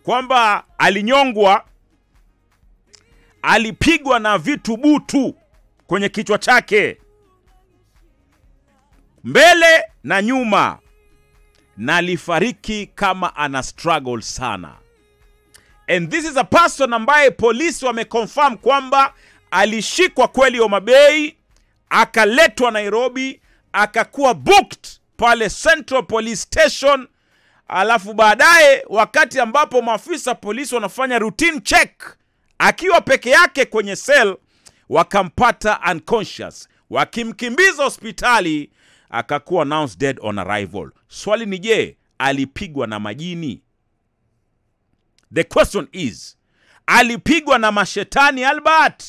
Kwamba alinyongwa, alipigwa na vitu butu kwenye kichwa chake, mbele na nyuma, na alifariki kama ana struggle sana. And this is a person ambaye polisi wameconfirm kwamba alishikwa kweli Homa Bay, akaletwa Nairobi, akakuwa booked pale Central Police Station. Alafu baadaye wakati ambapo maafisa polisi wanafanya routine check, akiwa peke yake kwenye cell, wakampata unconscious. Wakimkimbiza hospitali, akakuwa announced dead on arrival. Swali ni je, alipigwa na majini? The question is, alipigwa na mashetani Albert?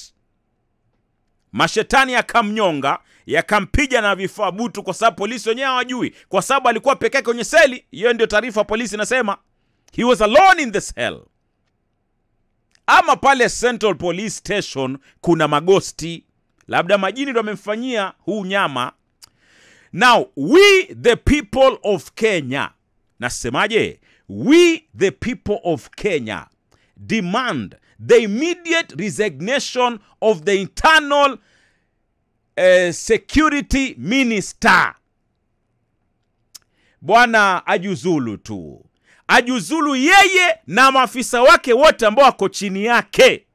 Mashetani yakamnyonga, yakampiga na vifaa butu, kwa sababu polisi wenyewe hawajui, kwa sababu alikuwa peke yake kwenye seli. Hiyo ndio taarifa polisi inasema. He was alone in the cell. Ama pale Central Police Station kuna magosti, labda majini ndio wamemfanyia huu nyama. Now, we the people of Kenya, nasemaje? We the people of Kenya demand the immediate resignation of the internal security minister. Bwana ajuzulu tu. Ajuzulu yeye na maafisa wake wote ambao wako chini yake.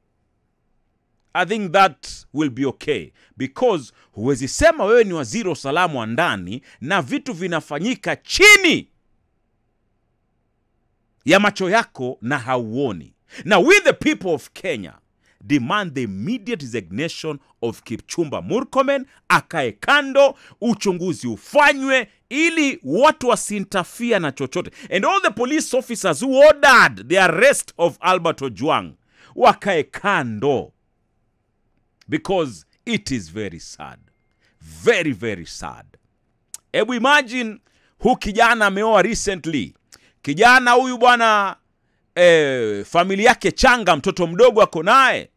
I think that will be okay, because huwezi sema wewe ni waziri wa usalama wa ndani na vitu vinafanyika chini ya macho yako na hauoni. Now we the people of Kenya demand the immediate resignation of Kipchumba Murkomen, akae kando, uchunguzi ufanywe ili watu wasiinterfere na chochote. And all the police officers who ordered the arrest of Albert Ojwang wakae kando, because it is very sad. Very, very sad. Ebu imagine hu kijana ameoa recently. Kijana huyu bwana, familia yake changa, mtoto mdogo ako naye.